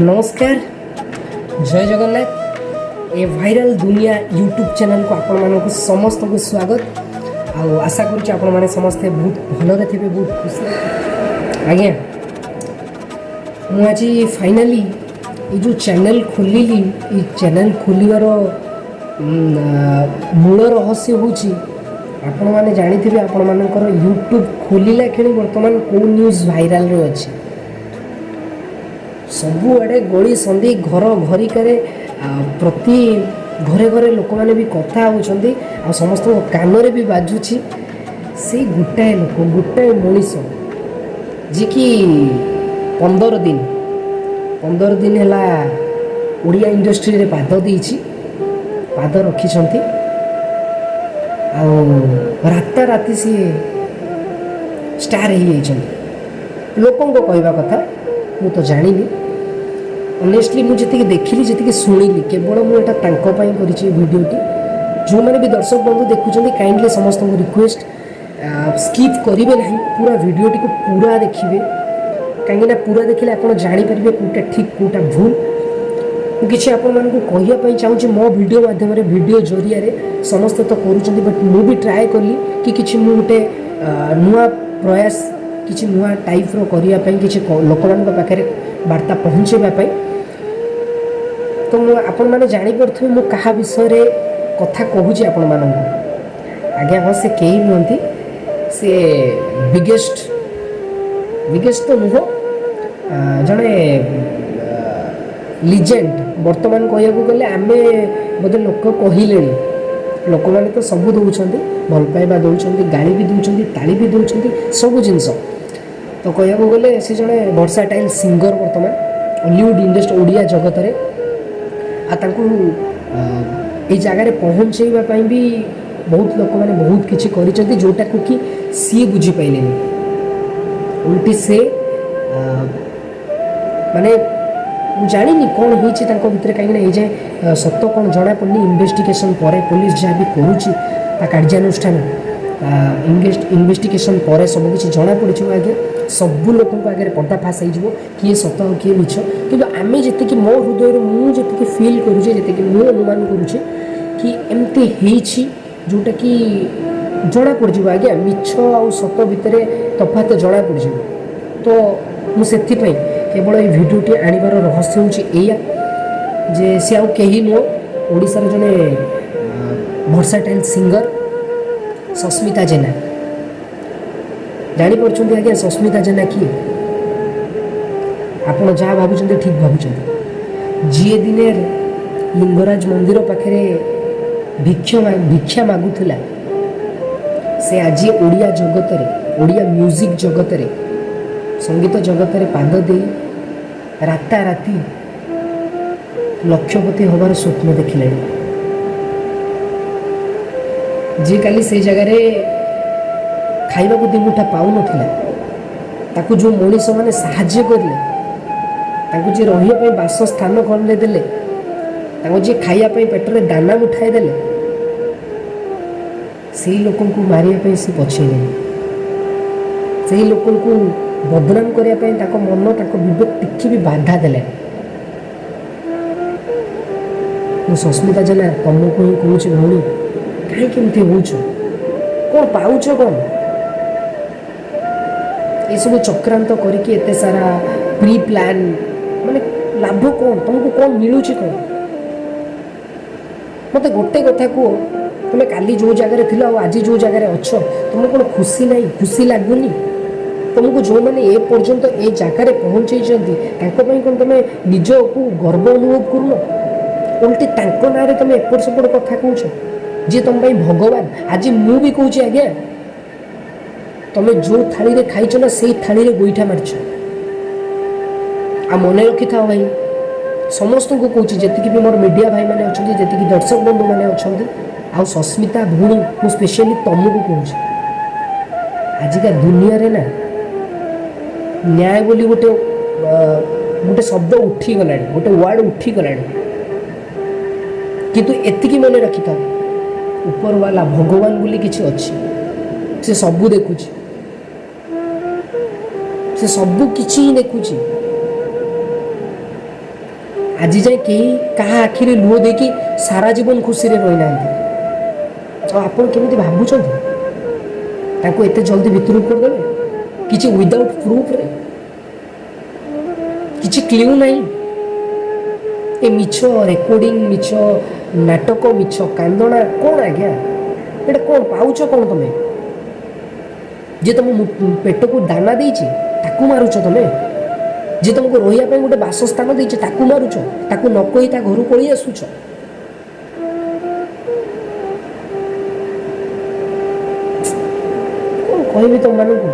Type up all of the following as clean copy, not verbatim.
ନମସ୍କାର, ଜୟ ଜଗନ୍ନାଥ। ଏ ଭାଇରାଲ ଦୁନିଆ ୟୁଟ୍ୟୁବ୍ ଚ୍ୟାନେଲକୁ ଆପଣମାନଙ୍କୁ ସମସ୍ତଙ୍କୁ ସ୍ୱାଗତ। ଆଉ ଆଶା କରୁଛି ଆପଣମାନେ ସମସ୍ତେ ବହୁତ ଭଲରେ ଥିବେ, ବହୁତ ଖୁସିରେ ଥିବେ। ଆଜ୍ଞା, ମୁଁ ଆଜି ଫାଇନାଲି ଏଇ ଯେଉଁ ଚ୍ୟାନେଲ୍ ଖୋଲିଲି, ଏଇ ଚ୍ୟାନେଲ୍ ଖୋଲିବାର ମୂଳ ରହସ୍ୟ ହେଉଛି, ଆପଣମାନେ ଜାଣିଥିବେ, ଆପଣମାନଙ୍କର ୟୁଟ୍ୟୁବ୍ ଖୋଲିଲା କ୍ଷଣି ବର୍ତ୍ତମାନ କେଉଁ ନ୍ୟୁଜ୍ ଭାଇରାଲରେ ଅଛି। ସବୁଆଡ଼େ ଗଳି ସନ୍ଧି, ଘର ଘରିକାରେ, ପ୍ରତି ଘରେ ଘରେ ଲୋକମାନେ ବି କଥା ହେଉଛନ୍ତି ଆଉ ସମସ୍ତଙ୍କ କାନରେ ବି ବାଜୁଛି ସେଇ ଗୋଟାଏ ଲୋକ, ଗୋଟାଏ ମଣିଷ, ଯିଏକି 15 ଦିନ, 15 ଦିନ ହେଲା ଓଡ଼ିଆ ଇଣ୍ଡଷ୍ଟ୍ରିରେ ପାଦ ଦେଇଛି, ପାଦ ରଖିଛନ୍ତି ଆଉ ରାତାରାତି ସିଏ ଷ୍ଟାର୍ ହେଇଯାଇଛନ୍ତି। ଲୋକଙ୍କ କହିବା କଥା, ମୁଁ ତ ଜାଣିନି। ଅନେଷ୍ଟଲି ମୁଁ ଯେତିକି ଦେଖିଲି, ଯେତିକି ଶୁଣିଲି, କେବଳ ମୁଁ ଏଇଟା ତାଙ୍କ ପାଇଁ କରିଛି ଏ ଭିଡ଼ିଓଟି। ଯେଉଁମାନେ ବି ଦର୍ଶକ ବନ୍ଧୁ ଦେଖୁଛନ୍ତି, କାଇଣ୍ଡଲି ସମସ୍ତଙ୍କୁ ରିକ୍ୱେଷ୍ଟ, ସ୍କିପ୍ କରିବେ ନାହିଁ, ପୁରା ଭିଡ଼ିଓଟିକୁ ପୁରା ଦେଖିବେ। କାହିଁକିନା ପୁରା ଦେଖିଲେ ଆପଣ ଜାଣିପାରିବେ କେଉଁଟା ଠିକ୍, କେଉଁଟା ଭୁଲ। ମୁଁ କିଛି ଆପଣମାନଙ୍କୁ କହିବା ପାଇଁ ଚାହୁଁଛି ମୋ ଭିଡ଼ିଓ ମାଧ୍ୟମରେ, ଭିଡ଼ିଓ ଜରିଆରେ। ସମସ୍ତେ ତ କରୁଛନ୍ତି, ବଟ୍ ମୁଁ ବି ଟ୍ରାଏ କଲି କି କିଛି ମୁଁ ଗୋଟେ ନୂଆ ପ୍ରୟାସ, କିଛି ନୂଆ ଟାଇପ୍ର କରିବା ପାଇଁ, କିଛି ଲୋକମାନଙ୍କ ପାଖରେ ବାର୍ତ୍ତା ପହଞ୍ଚାଇବା ପାଇଁ। ତ ମୁଁ ଆପଣମାନେ ଜାଣିପାରୁଥିବେ ମୁଁ କାହା ବିଷୟରେ କଥା କହୁଛି ଆପଣମାନଙ୍କୁ। ଆଜ୍ଞା ହଁ, ସେ କେହି ନୁହନ୍ତି, ସେ ବିଗେଷ୍ଟ, ବିଗେଷ୍ଟ ତ ନୁହଁ, ଜଣେ ଲିଜେଣ୍ଡ। ବର୍ତ୍ତମାନ କହିବାକୁ ଗଲେ ଆମେ ବୋଧେ ଲୋକ କହିଲେଣି, ଲୋକମାନେ ତ ସବୁ ଦେଉଛନ୍ତି, ଭଲ ପାଇବା ଦେଉଛନ୍ତି, ଗାଳି ବି ଦେଉଛନ୍ତି, ତାଳି ବି ଦେଉଛନ୍ତି, ସବୁ ଜିନିଷ। ତ କହିବାକୁ ଗଲେ ସେ ଜଣେ ଭର୍ସାଟାଇଲ୍ ସିଙ୍ଗର ବର୍ତ୍ତମାନ ଅଲିଉଡ଼ ଇଣ୍ଡଷ୍ଟ୍ରି, ଓଡ଼ିଆ ଜଗତରେ। ଆଉ ତାଙ୍କୁ ଏଇ ଜାଗାରେ ପହଞ୍ଚେଇବା ପାଇଁ ବି ବହୁତ ଲୋକମାନେ ବହୁତ କିଛି କରିଛନ୍ତି, ଯେଉଁଟାକୁ କି ସିଏ ବୁଝିପାରିଲେନି। ଓଲଟି ସେ ମାନେ ମୁଁ ଜାଣିନି କ'ଣ ହେଇଛି ତାଙ୍କ ଭିତରେ, କାହିଁକିନା ଏଇ ଯାଏଁ ସତ କ'ଣ ଜଣାପଡ଼ୁନି। ଇନଭେଷ୍ଟିଗେସନ୍ ପରେ ପୋଲିସ ଯାହା ବି କରୁଛି ତା କାର୍ଯ୍ୟାନୁଷ୍ଠାନ, ଇନଭେଷ୍ଟିଗେସନ୍ ପରେ ସବୁକିଛି ଜଣାପଡ଼ିଯିବ ଆଜ୍ଞା। ସବୁ ଲୋକଙ୍କ ଆଗରେ ପର୍ଦ୍ଦାଫାଶ ହେଇଯିବ କିଏ ସତ ଆଉ କିଏ ମିଛ। କିନ୍ତୁ ଆମେ ଯେତିକି, ମୋ ହୃଦୟରୁ ମୁଁ ଯେତିକି ଫିଲ୍ କରୁଛି, ଯେତିକି ମୁଁ ଅନୁମାନ କରୁଛି କି ଏମିତି ହେଇଛି, ଯେଉଁଟାକି ଜଣାପଡ଼ିଯିବ ଆଜ୍ଞା, ମିଛ ଆଉ ସତ ଭିତରେ ତଫାତ ଜଣାପଡ଼ିଯିବ। ତ ମୁଁ ସେଥିପାଇଁ କେବଳ ଏଇ ଭିଡ଼ିଓଟି ଆଣିବାର ରହସ୍ୟ ହେଉଛି ଏଇଆ ଯେ ସେ ଆଉ କେହି ନୁହଁ, ଓଡ଼ିଶାର ଜଣେ ଭର୍ସାଟାଇଲ୍ ସିଙ୍ଗର ସସ୍ମିତା ଜେନା। ଜାଣିପାରୁଛନ୍ତି ଆଜ୍ଞା ସସ୍ମିତା ଜେନା କିଏ? ଆପଣ ଯାହା ଭାବୁଛନ୍ତି ଠିକ୍ ଭାବୁଛନ୍ତି। ଯିଏ ଦିନେ ଲିଙ୍ଗରାଜ ମନ୍ଦିର ପାଖରେ ଭିକ୍ଷା ମାଗୁଥିଲା, ସେ ଆଜି ଓଡ଼ିଆ ଜଗତରେ, ଓଡ଼ିଆ ମ୍ୟୁଜିକ୍ ଜଗତରେ, ସଙ୍ଗୀତ ଜଗତରେ ପାଦ ଦେଇ ରାତାରାତି ଲକ୍ଷପତି ହେବାର ସ୍ୱପ୍ନ ଦେଖିଲେଣି। ଯିଏ କାଲି ସେଇ ଜାଗାରେ ଖାଇବାକୁ ଦିମୁଠା ପାଉନଥିଲା, ତାକୁ ଯେଉଁ ମଣିଷମାନେ ସାହାଯ୍ୟ କରିଲେ, ତାଙ୍କୁ ଯିଏ ରହିବା ପାଇଁ ବାସସ୍ଥାନ ଖଣ୍ଡେ ଦେଲେ, ତାଙ୍କୁ ଯିଏ ଖାଇବା ପାଇଁ ପେଟରେ ଦାନା ମୁଠାଇ ଦେଲେ, ସେଇ ଲୋକଙ୍କୁ ମାରିବା ପାଇଁ ସେ ପଛେଇଲେନି। ସେଇ ଲୋକଙ୍କୁ ବଦନାମ କରିବା ପାଇଁ ତାଙ୍କ ମନ, ତାଙ୍କ ବିବେକ ଟିକେ ବି ବାଧା ଦେଲେନି। ମୁଁ ସସ୍ମିତା ଜେନା ତମକୁ ହିଁ କହୁଛି ଭଉଣୀ, କାହିଁକି ଏମିତି ହେଉଛ? କ'ଣ ପାଉଛ କ'ଣ ଏସବୁ ଚକ୍ରାନ୍ତ କରିକି, ଏତେ ସାରା ପ୍ରି ପ୍ଲାନ୍? ମାନେ ଲାଭ କ'ଣ ତମକୁ? କ'ଣ ମିଳୁଛି କ'ଣ? ମୋତେ ଗୋଟେ କଥା କୁହ, ତୁମେ କାଲି ଯେଉଁ ଜାଗାରେ ଥିଲ ଆଉ ଆଜି ଯେଉଁ ଜାଗାରେ ଅଛ, ତୁମକୁ କ'ଣ ଖୁସି ନାହିଁ? ଖୁସି ଲାଗୁନି ତୁମକୁ? ଯେଉଁମାନେ ଏ ପର୍ଯ୍ୟନ୍ତ ଏ ଜାଗାରେ ପହଞ୍ଚେଇଛନ୍ତି, ତାଙ୍କ ପାଇଁ କ'ଣ ତୁମେ ନିଜକୁ ଗର୍ବ ଅନୁଭବ କରୁନ? ଓଲଟି ତାଙ୍କ ନାଁରେ ତୁମେ ଏପଟ ସେପଟ କଥା କହୁଛ, ଯିଏ ତୁମ ପାଇଁ ଭଗବାନ। ଆଜି ମୁଁ ବି କହୁଛି ଆଜ୍ଞା, ତମେ ଯେଉଁ ଥାଳିରେ ଖାଇଛ ନା, ସେଇ ଥାଳିରେ ଗୋଇଠା ମାରିଛ। ଆଉ ମନେ ରଖିଥାଅ ଭାଇ, ସମସ୍ତଙ୍କୁ କହୁଛି, ଯେତିକି ବି ମୋର ମିଡ଼ିଆ ଭାଇମାନେ ଅଛନ୍ତି, ଯେତିକି ଦର୍ଶକ ବନ୍ଧୁମାନେ ଅଛନ୍ତି, ଆଉ ସସ୍ମିତା ଭଉଣୀ, ମୁଁ ସ୍ପେଶିଆଲି ତମକୁ କହୁଛି, ଆଜିକା ଦୁନିଆରେ ନା ନ୍ୟାୟ ବୋଲି ଗୋଟେ ଶବ୍ଦ ଉଠିଗଲାଣି, ଗୋଟେ ୱାର୍ଡ଼ ଉଠିଗଲାଣି। କିନ୍ତୁ ଏତିକି ମନେ ରଖିଥାଅ, ଉପରବାଲା ଭଗବାନ ବୋଲି କିଛି ଅଛି। ସେ ସବୁ ଦେଖୁଛି, ସେ ସବୁ କିଛି ହିଁ ଦେଖୁଛି। ଆଜି ଯାଏଁ କେହି କାହା ଆଖିରେ ଲୁହ ଦେଇକି ସାରା ଜୀବନ ଖୁସିରେ ରହିନାହାନ୍ତି। ଆଉ ଆପଣ କେମିତି ଭାବୁଛନ୍ତି ତାଙ୍କୁ ଏତେ ଜଲ୍ଦି ଭିତରକୁ କରିଦେବେ, କିଛି ୱିଦାଉଟ୍ ପ୍ରୁଫ୍ରେ? କିଛି କ୍ଲ୍ୟୁ ନାହିଁ। ଏ ମିଛ ରେକର୍ଡ଼ିଂ, ମିଛ ନାଟକ, ମିଛ କାନ୍ଦଣା କ'ଣ ଆଜ୍ଞା? ଏଇଟା କ'ଣ ପାଉଛ କ'ଣ ତମେ? ଯିଏ ତମ ପେଟକୁ ଦାନା ଦେଇଛି ତାକୁ ମାରୁଛ ତମେ। ଯିଏ ତମକୁ ରହିବା ପାଇଁ ଗୋଟେ ବାସସ୍ଥାନ ଦେଇଛି ତାକୁ ମାରୁଛ। ତାକୁ ନ କହି ତା ଘରୁ ପଳେଇ ଆସୁଛ। କ'ଣ କହିବି ତମମାନଙ୍କୁ?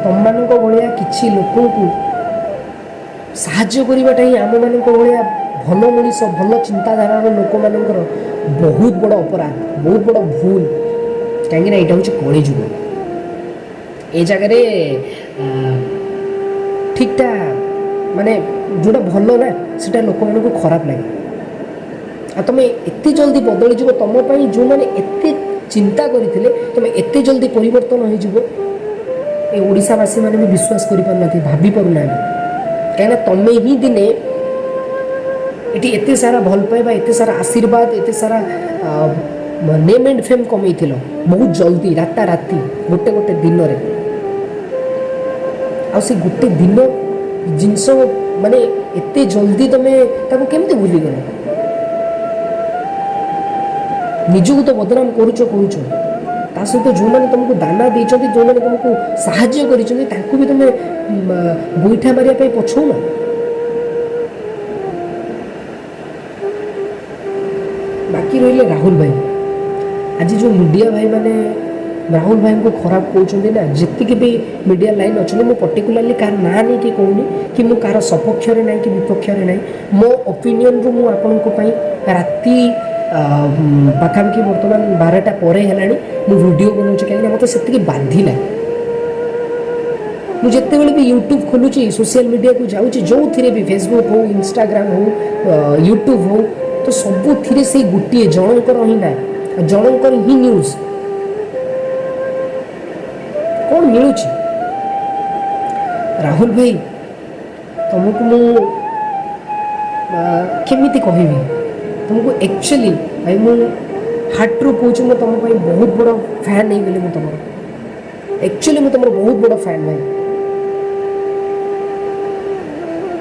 ତମମାନଙ୍କ ଭଳିଆ କିଛି ଲୋକଙ୍କୁ ସାହାଯ୍ୟ କରିବାଟା ହିଁ ଆମମାନଙ୍କ ଭଳିଆ ଭଲ ମଣିଷ, ଭଲ ଚିନ୍ତାଧାରାର ଲୋକମାନଙ୍କର ବହୁତ ବଡ଼ ଅପରାଧ, ବହୁତ ବଡ଼ ଭୁଲ। କାହିଁକିନା ଏଇଟା ହେଉଛି କଳିଯୁଗ। ଏ ଜାଗାରେ ଠିକଟା ମାନେ ଯେଉଁଟା ଭଲ ନା, ସେଇଟା ଲୋକମାନଙ୍କୁ ଖରାପ ଲାଗେ। ଆଉ ତୁମେ ଏତେ ଜଲ୍ଦି ବଦଳିଯିବ, ତୁମ ପାଇଁ ଯେଉଁମାନେ ଏତେ ଚିନ୍ତା କରିଥିଲେ, ତୁମେ ଏତେ ଜଲ୍ଦି ପରିବର୍ତ୍ତନ ହେଇଯିବ, ଏ ଓଡ଼ିଶାବାସୀମାନେ ବି ବିଶ୍ୱାସ କରିପାରୁନାହାନ୍ତି, ଭାବି ପାରୁନାହାନ୍ତି। କାହିଁକିନା ତୁମେ ହିଁ ଦିନେ ଏଠି ଏତେ ସାରା ଭଲ ପାଇବା, ଏତେ ସାରା ଆଶୀର୍ବାଦ, ଏତେ ସାରା ନେମ୍ ଆଣ୍ଡ ଫେମ୍ କମେଇଥିଲ ବହୁତ ଜଲ୍ଦି, ରାତାରାତି, ଗୋଟେ ଗୋଟେ ଦିନରେ। ଆଉ ସେ ଗୋଟେ ଦିନ ଜିନିଷ ମାନେ ଏତେ ଜଲ୍ଦି ତୁମେ ତାକୁ କେମିତି ଭୁଲିଗଲ? ନିଜକୁ ତ ବଦନାମ କରୁଛ କରୁଛ, ତା ସହିତ ଯେଉଁମାନେ ତୁମକୁ ଦାନା ଦେଇଛନ୍ତି, ଯେଉଁମାନେ ତୁମକୁ ସାହାଯ୍ୟ କରିଛନ୍ତି, ତାଙ୍କୁ ବି ତୁମେ ଗୋଇଠା ମାରିବା ପାଇଁ ପଛଉନ। ବାକି ରହିଲେ ରାହୁଲ ଭାଇ। ଆଜି ଯେଉଁ ମିଡ଼ିଆ ଭାଇମାନେ ରାହୁଲ ଭାଇଙ୍କୁ ଖରାପ କହୁଛନ୍ତି ନା, ଯେତିକି ବି ମିଡ଼ିଆ ଲାଇନ୍ ଅଛନ୍ତି, ମୁଁ ପର୍ଟିକୁଲାରଲି କାହାର ନାଁ ନେଇକି କହୁନି କି ମୁଁ କାହାର ସପକ୍ଷରେ ନାହିଁ କି ବିପକ୍ଷରେ ନାହିଁ। ମୋ ଓପିନିଅନରୁ ମୁଁ ଆପଣଙ୍କ ପାଇଁ ରାତି ପାଖାପାଖି ବର୍ତ୍ତମାନ 12ଟା ପରେ ହେଲାଣି ମୁଁ ଭିଡ଼ିଓ ବନାଉଛି, କାହିଁକିନା ମୋତେ ସେତିକି ବାଧିଲା। ମୁଁ ଯେତେବେଳେ ବି ୟୁଟ୍ୟୁବ୍ ଖୋଲୁଛି, ସୋସିଆଲ ମିଡ଼ିଆକୁ ଯାଉଛି, ଯେଉଁଥିରେ ବି ଫେସବୁକ୍ ହଉ, ଇନଷ୍ଟାଗ୍ରାମ ହଉ, ୟୁଟ୍ୟୁବ୍ ହଉ, ତ ସବୁଥିରେ ସେଇ ଗୋଟିଏ ଜଣଙ୍କର ହିଁ ନାଁ, ଜଣଙ୍କର ହିଁ ନ୍ୟୁଜ୍। କ'ଣ ମିଳୁଛି? ରାହୁଲ ଭାଇ, ତୁମକୁ ମୁଁ କେମିତି କହିବି ତୁମକୁ? ଆକ୍ଚୁଆଲି ଭାଇ, ମୁଁ ହାର୍ଟରୁ କହୁଛି, ମୁଁ ତୁମ ପାଇଁ ବହୁତ ବଡ଼ ଫ୍ୟାନ୍ ହେଇଗଲି। ମୁଁ ତୁମର ଆକ୍ଚୁଆଲି ମୁଁ ତୁମର ବହୁତ ବଡ଼ ଫ୍ୟାନ୍ ଭାଇ।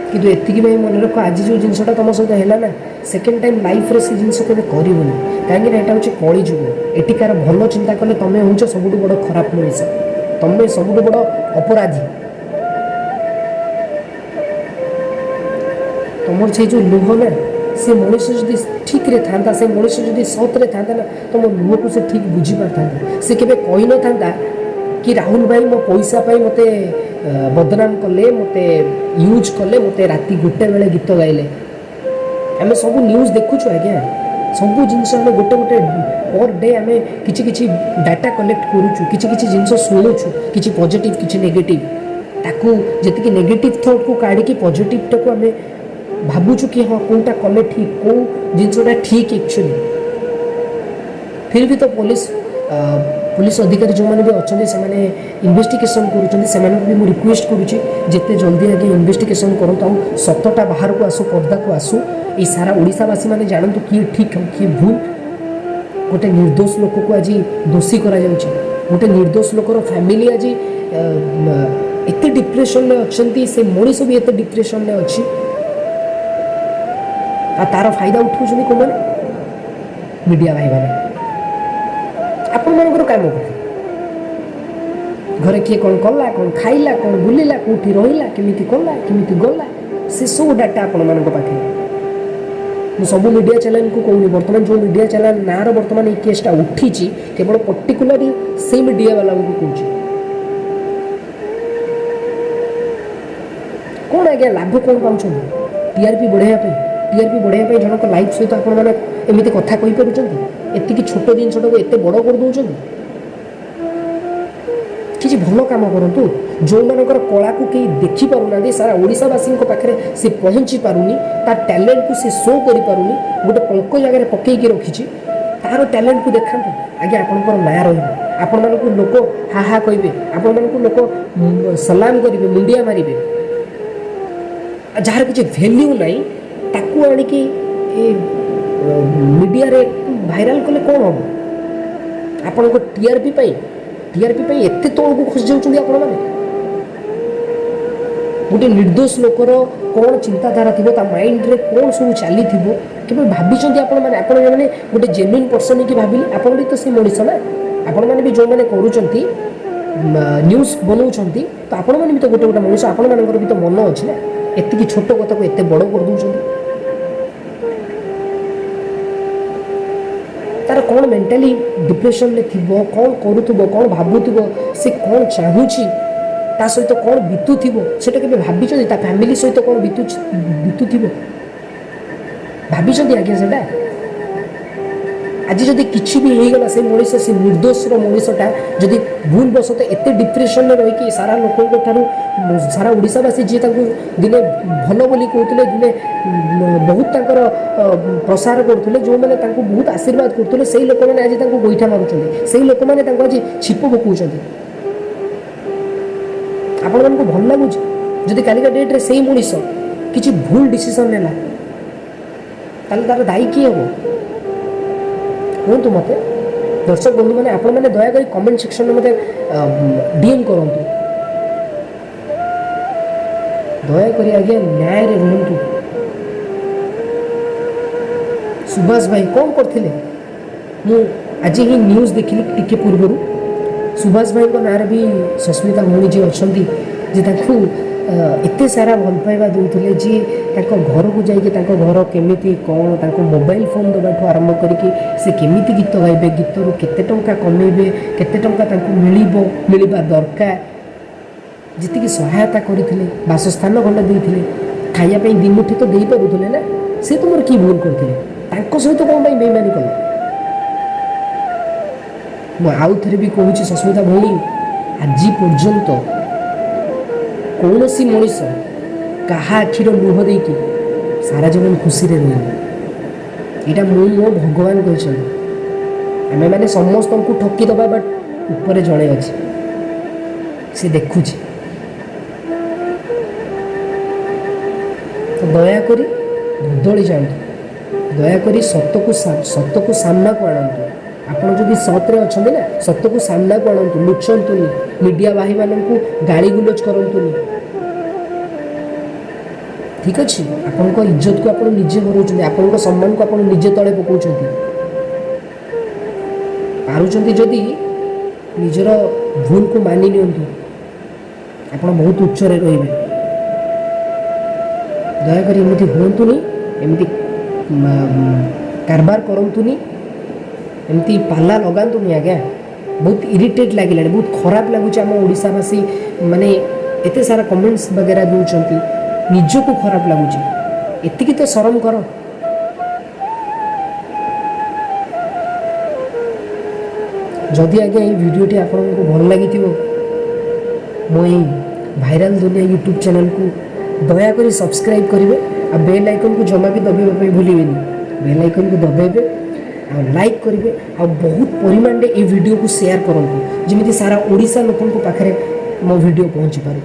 କିନ୍ତୁ ଏତିକି ଭାଇ ମନେ ରଖ, ଆଜି ଯେଉଁ ଜିନିଷଟା ତୁମ ସହିତ ହେଲା ନା, ସେକେଣ୍ଡ ଟାଇମ୍ ଲାଇଫ୍ରେ ସେ ଜିନିଷ କେବେ କରିବନି। କାହିଁକିନା ଏଇଟା ହେଉଛି କଳିଯୁଗ। ଏଠିକାର ଭଲ ଚିନ୍ତା କଲେ ତୁମେ ହେଉଛ ସବୁଠୁ ବଡ଼ ଖରାପ ମଣିଷ, ତୁମେ ସବୁଠୁ ବଡ଼ ଅପରାଧୀ। ତୁମର ସେଇ ଯେଉଁ ଲୁହ ନା, ସେ ମଣିଷ ଯଦି ଠିକ୍ରେ ଥାନ୍ତା, ସେ ମଣିଷ ଯଦି ସତରେ ଥାନ୍ତା ନା, ତୁମ ଲୁହକୁ ସେ ଠିକ୍ ବୁଝିପାରିଥାନ୍ତା। ସେ କେବେ କହିନଥାନ୍ତା କି ରାହୁଲ ଭାଇ ମୋ ପଇସା ପାଇଁ ମୋତେ ବଦନାମ କଲେ, ମୋତେ ୟୁଜ୍ କଲେ, ମୋତେ ରାତି 1 ବେଳେ ଗୀତ ଗାଇଲେ। ଆମେ ସବୁ ନ୍ୟୁଜ୍ ଦେଖୁଛୁ ଆଜ୍ଞା, ସବୁ ଜିନିଷ ଆମେ ଗୋଟେ ଗୋଟେ ପର୍ ଡେ ଆମେ କିଛି କିଛି ଡାଟା କଲେକ୍ଟ କରୁଛୁ, କିଛି କିଛି ଜିନିଷ ଶୁଣୁଛୁ, କିଛି ପଜିଟିଭ୍, କିଛି ନେଗେଟିଭ୍। ତାକୁ ଯେତିକି ନେଗେଟିଭ୍ ଥଟ୍କୁ କାଢ଼ିକି ପଜିଟିଭ୍ଟାକୁ ଆମେ ଭାବୁଛୁ କି ହଁ, କେଉଁଟା କଲେ ଠିକ୍, କେଉଁ ଜିନିଷଟା ଠିକ୍ ଆକ୍ଚୁଆଲି। ଫିର୍ ବି ତ ପୋଲିସ ଅଧିକାରୀ ଯେଉଁମାନେ ବି ଅଛନ୍ତି, ସେମାନେ ଇନଭେଷ୍ଟିଗେସନ୍ କରୁଛନ୍ତି। ସେମାନଙ୍କୁ ବି ମୁଁ ରିକ୍ୱେଷ୍ଟ କରୁଛି, ଯେତେ ଜଲ୍ଦି ଆଜ୍ଞା ଇନଭେଷ୍ଟିଗେସନ୍ କରନ୍ତୁ ଆଉ ସତଟା ବାହାରକୁ ଆସୁ, ପର୍ଦ୍ଦାକୁ ଆସୁ। ଏଇ ସାରା ଓଡ଼ିଶାବାସୀମାନେ ଜାଣନ୍ତୁ କିଏ ଠିକ୍ ଆଉ କିଏ ଭୁଲ। ଗୋଟେ ନିର୍ଦ୍ଦୋଷ ଲୋକକୁ ଆଜି ଦୋଷୀ କରାଯାଉଛି। ଗୋଟେ ନିର୍ଦ୍ଦୋଷ ଲୋକର ଫ୍ୟାମିଲି ଆଜି ଏତେ ଡିପ୍ରେସନ୍ରେ ଅଛନ୍ତି, ସେ ମଣିଷ ବି ଏତେ ଡିପ୍ରେସନ୍ରେ ଅଛି। ଆଉ ତାର ଫାଇଦା ଉଠାଉଛନ୍ତି କେଉଁମାନେ? ମିଡ଼ିଆ ଭାଇମାନେ। ଆପଣମାନଙ୍କର କାମ କ'ଣ? ଘରେ କିଏ କ'ଣ କଲା, କ'ଣ ଖାଇଲା, କ'ଣ ବୁଲିଲା, କେଉଁଠି ରହିଲା, କେମିତି କଲା, କେମିତି ଗଲା, ସେସବୁ ଡାଟା ଆପଣମାନଙ୍କ ପାଖରେ। ମୁଁ ସବୁ ମିଡ଼ିଆ ଚ୍ୟାନେଲ୍କୁ କହୁନି। ବର୍ତ୍ତମାନ ଯେଉଁ ମିଡ଼ିଆ ଚ୍ୟାନେଲ୍ ନାଁର ବର୍ତ୍ତମାନ ଏଇ କେସ୍ଟା ଉଠିଛି, କେବଳ ପର୍ଟିକୁଲାରଲି ସେଇ ମିଡ଼ିଆ ବାଲାଙ୍କୁ କହୁଛି। କ'ଣ ଆଜ୍ଞା ଲାଭ କ'ଣ ପାଉଛନ୍ତି? ଟିଆର୍ପି ବଢ଼ାଇବା ପାଇଁ? ଟିଆର୍ପି ବଢ଼ାଇବା ପାଇଁ ଜଣଙ୍କ ଲାଇଫ୍ ସହିତ ଆପଣମାନେ ଏମିତି କଥା କହିପାରୁଛନ୍ତି? ଏତିକି ଛୋଟ ଜିନିଷଟାକୁ ଏତେ ବଡ଼ କରିଦେଉଛନ୍ତି? କିଛି ଭଲ କାମ କରନ୍ତୁ। ଯେଉଁମାନଙ୍କର କଳାକୁ କେହି ଦେଖିପାରୁନାହାନ୍ତି, ସାରା ଓଡ଼ିଶାବାସୀଙ୍କ ପାଖରେ ସେ ପହଞ୍ଚି ପାରୁନି, ତା ଟ୍ୟାଲେଣ୍ଟକୁ ସେ ଶୋ କରିପାରୁନି, ଗୋଟେ ପଙ୍କ ଜାଗାରେ ପକେଇକି ରଖିଛି, ତାର ଟ୍ୟାଲେଣ୍ଟକୁ ଦେଖାନ୍ତୁ ଆଜ୍ଞା। ଆପଣଙ୍କର ନାଁ ରହିବ, ଆପଣମାନଙ୍କୁ ଲୋକ ହା ହା କହିବେ, ଆପଣମାନଙ୍କୁ ଲୋକ ସଲାମ କରିବେ, ମୁଣ୍ଡିଆ ମାରିବେ। ଆଉ ଯାହାର କିଛି ଭ୍ୟାଲ୍ୟୁ ନାହିଁ, ତାକୁ ଆଣିକି ଏ ମିଡ଼ିଆରେ ଭାଇରାଲ କଲେ କ'ଣ ହେବ? ଆପଣଙ୍କ ଟିଆର୍ପି ପାଇଁ, ଟିଆର୍ପି ପାଇଁ ଏତେ ତଳକୁ ଖସି ଯାଉଛନ୍ତି ଆପଣମାନେ। ଗୋଟେ ନିର୍ଦ୍ଦୋଷ ଲୋକର କ'ଣ ଚିନ୍ତାଧାରା ଥିବ, ତା ମାଇଣ୍ଡରେ କ'ଣ ସବୁ ଚାଲିଥିବ, କେବେ ଭାବିଛନ୍ତି ଆପଣମାନେ? ଆପଣମାନେ ଗୋଟେ ଜେନ୍ୟୁନ୍ ପର୍ସନ୍ ହେଇକି ଭାବିଲେ, ଆପଣ ବି ତ ସେ ମଣିଷ ନା? ଆପଣମାନେ ବି ଯେଉଁମାନେ କରୁଛନ୍ତି, ନ୍ୟୁଜ୍ ବନାଉଛନ୍ତି, ତ ଆପଣମାନେ ବି ତ ଗୋଟେ ଗୋଟେ ମଣିଷ, ଆପଣମାନଙ୍କର ବି ତ ମନ ଅଛି ନା? ଏତିକି ଛୋଟ କଥାକୁ ଏତେ ବଡ଼ କରିଦେଉଛନ୍ତି। ତାର କ'ଣ ମେଣ୍ଟାଲି ଡିପ୍ରେସନରେ ଥିବ, କ'ଣ କରୁଥିବ, କ'ଣ ଭାବୁଥିବ, ସେ କ'ଣ ଚାହୁଁଛି, ତା ସହିତ କ'ଣ ବିତୁଥିବ, ସେଇଟା କେବେ ଭାବିଛନ୍ତି? ତା ଫ୍ୟାମିଲି ସହିତ କ'ଣ ବିତୁଥିବ ଭାବିଛନ୍ତି ଆଜ୍ଞା ସେଇଟା? ଆଜି ଯଦି କିଛି ବି ହେଇଗଲା, ସେ ମଣିଷ, ସେ ନିର୍ଦ୍ଦୋଷର ମଣିଷଟା ଯଦି ଭୁଲବଶତଃ ଏତେ ଡିପ୍ରେସନରେ ରହିକି ସାରା ଲୋକଙ୍କ ଠାରୁ, ସାରା ଓଡ଼ିଶାବାସୀ ଯିଏ ତାଙ୍କୁ ଦିନେ ଭଲ ବୋଲି କହୁଥିଲେ, ଦିନେ ବହୁତ ତାଙ୍କର ପ୍ରସାର କରୁଥିଲେ, ଯେଉଁମାନେ ତାଙ୍କୁ ବହୁତ ଆଶୀର୍ବାଦ କରୁଥିଲେ, ସେଇ ଲୋକମାନେ ଆଜି ତାଙ୍କୁ ଗୋଇଠା ମାରୁଛନ୍ତି, ସେଇ ଲୋକମାନେ ତାଙ୍କୁ ଆଜି ଛିପ ପକାଉଛନ୍ତି। ଆପଣମାନଙ୍କୁ ଭଲ ଲାଗୁଛି? ଯଦି କାଲିକା ଡେଟ୍ରେ ସେଇ ମଣିଷ କିଛି ଭୁଲ ଡିସିସନ୍ ନେଲା, ତାହେଲେ ତାର ଦାୟୀ କିଏ ହେବ କୁହନ୍ତୁ ମୋତେ? ଦର୍ଶକ ବନ୍ଧୁମାନେ, ଆପଣମାନେ ଦୟାକରି କମେଣ୍ଟ ସେକ୍ସନରେ ମୋତେ ଡିଏମ୍ କରନ୍ତୁ। ଦୟାକରି ଆଜ୍ଞା ନ୍ୟାୟରେ ରୁହନ୍ତୁ। ସୁଭାଷ ଭାଇ କ'ଣ କରିଥିଲେ? ମୁଁ ଆଜି ହିଁ ନ୍ୟୁଜ୍ ଦେଖିଲି ଟିକେ ପୂର୍ବରୁ, ସୁଭାଷ ଭାଇଙ୍କ ନାଁରେ ବି ସସ୍ମିତା ଭଉଣୀ ଯିଏ ଅଛନ୍ତି, ଯେ ତାଙ୍କୁ ଏତେ ସାରା ଭଲ ପାଇବା ଦେଉଥିଲେ, ଯିଏ ତାଙ୍କ ଘରକୁ ଯାଇକି ତାଙ୍କ ଘର କେମିତି କ'ଣ, ତାଙ୍କୁ ମୋବାଇଲ ଫୋନ୍ ଦେବାଠୁ ଆରମ୍ଭ କରିକି ସେ କେମିତି ଗୀତ ଗାଇବେ, ଗୀତରୁ କେତେ ଟଙ୍କା କମେଇବେ, କେତେ ଟଙ୍କା ତାଙ୍କୁ ମିଳିବ, ମିଳିବା ଦରକାର, ଯେତିକି ସହାୟତା କରିଥିଲେ, ବାସସ୍ଥାନ ଖଣ୍ଡେ ଦେଇଥିଲେ, ଖାଇବା ପାଇଁ ଦିମୁଠି ତ ଦେଇପାରୁଥିଲେ ନା? ସେ ତୁମର କି ଭୁଲ କରିଥିଲେ? ତାଙ୍କ ସହିତ କ'ଣ ପାଇଁ ବେଇମାନି କଲେ? ମୁଁ ଆଉ ଥରେ ବି କହୁଛି ସସ୍ମିତା ଭଉଣୀ, ଆଜି ପର୍ଯ୍ୟନ୍ତ କୌଣସି ମଣିଷ କାହା ଆଖିର ଲୁହ ଦେଇକି ସାରା ଜୀବନ ଖୁସିରେ ରହିନି। ଏଇଟା ମୁଁ ମୋ ଭଗବାନ କହିଛନ୍ତି। ଆମେମାନେ ସମସ୍ତଙ୍କୁ ଠକିଦେବା, ବଟ୍ ଉପରେ ଜଣେ ଅଛି, ସେ ଦେଖୁଛି। ତ ଦୟାକରି ବଦଳି ଯାଆନ୍ତୁ, ଦୟାକରି ସତକୁ ସାମ୍ନାକୁ ଆଣନ୍ତୁ। ଆପଣ ଯଦି ସତରେ ଅଛନ୍ତି ନା, ସତକୁ ସାମ୍ନାକୁ ଆଣନ୍ତୁ, ଲୁଚନ୍ତୁନି, ମିଡ଼ିଆ ଭାଇମାନଙ୍କୁ ଗାଳି ଗୁଲଜ କରନ୍ତୁନି। ଠିକ୍ ଅଛି? ଆପଣଙ୍କ ଇଜ୍ଜତକୁ ଆପଣ ନିଜେ ହରାଉଛନ୍ତି, ଆପଣଙ୍କ ସମ୍ମାନକୁ ଆପଣ ନିଜେ ତଳେ ପକାଉଛନ୍ତି। ପାରୁଛନ୍ତି ଯଦି ନିଜର ଭୁଲକୁ ମାନି ନିଅନ୍ତୁ, ଆପଣ ବହୁତ ଉଚ୍ଚରେ ରହିବେ। ଦୟାକରି ଏମିତି ହୁଅନ୍ତୁନି, ଏମିତି କାରବାର କରନ୍ତୁନି, ଏମିତି ପାଲା ଲଗାନ୍ତୁନି ଆଜ୍ଞା। ବହୁତ ଇରିଟେଟ୍ ଲାଗିଲାଣି, ବହୁତ ଖରାପ ଲାଗୁଛି। ଆମ ଓଡ଼ିଶାବାସୀ ମାନେ ଏତେ ସାରା କମେଣ୍ଟସ୍ ବଗେରା ଦେଉଛନ୍ତି, ନିଜକୁ ଖରାପ ଲାଗୁଛି। ଏତିକି ତ ସରମ କର। ଯଦି ଆଜ୍ଞା ଏଇ ଭିଡ଼ିଓଟି ଆପଣଙ୍କୁ ଭଲ ଲାଗିଥିବ, ମୋ ଏଇ ଭାଇରାଲ ଦୁନିଆ ୟୁଟ୍ୟୁବ୍ ଚ୍ୟାନେଲକୁ ଦୟାକରି ସବସ୍କ୍ରାଇବ୍ କରିବେ ଆଉ ବେଲ୍ ଆଇକନ୍କୁ ଜମା ବି ଦବାଇବା ପାଇଁ ଭୁଲିବେନି। ବେଲ୍ ଆଇକନ୍କୁ ଦବାଇବେ ଆଉ ଲାଇକ୍ କରିବେ ଆଉ ବହୁତ ପରିମାଣରେ ଏଇ ଭିଡ଼ିଓକୁ ସେୟାର କରନ୍ତୁ, ଯେମିତି ସାରା ଓଡ଼ିଶା ଲୋକଙ୍କ ପାଖରେ ମୋ ଭିଡ଼ିଓ ପହଞ୍ଚିପାରୁ।